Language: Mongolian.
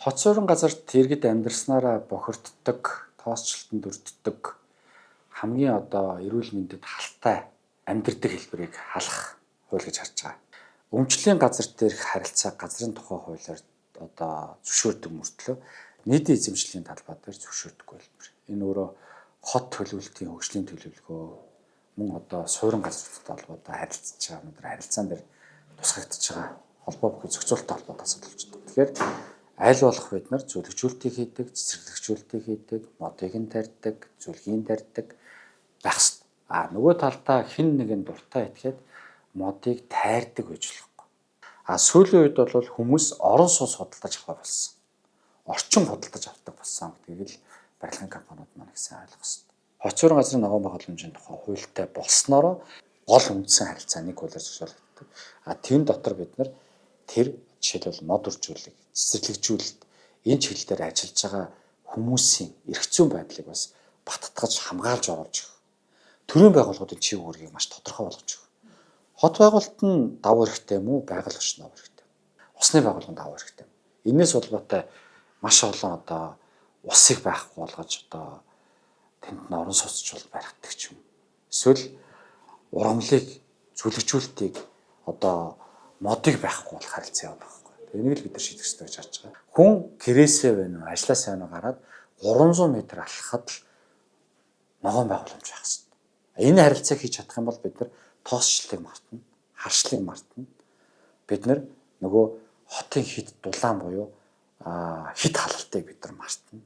Хот суурин газарт иргэд амьдарснараа бохирддог, тоосчлолтонд өртдөг хамгийн одоо эрүүл мэндэд халтай амьдардаг хэлбэрийг халах хууль гэж харж байгаа. Өмчлийн газар дээрх харилцаа газрын тухай хуулиар одоо зөвшөөрдөг мөртлөө нийтийн эзэмшлийн талбай дээр зөвшөөрдөггүй хэлбэр. Энэ өөрөө хот төлөвлөлтийн хөгжлийн төлөвлөгөө мөн одоо суурин газруудтай холбоотой харилцаж байгаа өнөөдөр харилцаан дээр тусгагдчихж байгаа холбоо бүхий зохицуулалттай холбоотой асуудал болж байна. Тэгэхээр аль болох бид нар зүлэгжүүлэлтийг хийдэг, цэцэрлэгжүүлэлтийг хийдэг, модыг нь тарьдаг, зүлгийг тарьдаг байх хэрэгтэй. А нөгөө талдаа хэн нэгэн дуртай итгэхэд модыг тайрдаг байж болохгүй. А сүүлийн үед бол хүмүүс орон сууц худалдаж авах болсон. Орчин худалдаж авдаг болсон гэдгийг л барилгын компаниуд маань их сайн ойлгох хэрэгтэй. Хот суурин газрын ногоон байгууламжийн тухай хуультай болсноороо гол үндсэн харилцаа нэг хуулиар зохицуулагддаг. А тэрэн дотор бид нар тэр жишээлбэл мод үржүүлэг, цэцэрлэгжүүлэлт энэ чиглэл дээр ажиллаж байгаа хүмүүсийн эрх зүйн байдлыг бас баттгаж хамгаалж оруулж өгөх. Төрийн байгууллагуудын чиг үүргийг маш тодорхой болгож өгөх. Хот байгуулалт нь давуу хэрэгтэй юм уу? Байгаль орчин давуу хэрэгтэй. Усны байгууллага нь давуу хэрэгтэй. Энээс улбаатай маш олон одоо усыг байхгүй болгож одоо тэнд нь орон сууцчул баригддаг ч юм. Эсвэл ургамлыг, зүлэгжүүлэлтийг одоо модыг байхгүй болох харилцаа явах байхгүй. Энийг л бид нар шийдэх ёстой гэж харж байгаа. Хүн гэрээсээ байна уу, ажлаасаа байна уу гараад 300 м алхахад л ногоон байгууламж байх хэрэгтэй. Энэ харилцааг хийж чадах юм бол бид нар тоосчлыг мартна, харшлыг мартна. Бид нар нөгөө хотын хит дулаан буюу хит халалтыг бид нар мартна.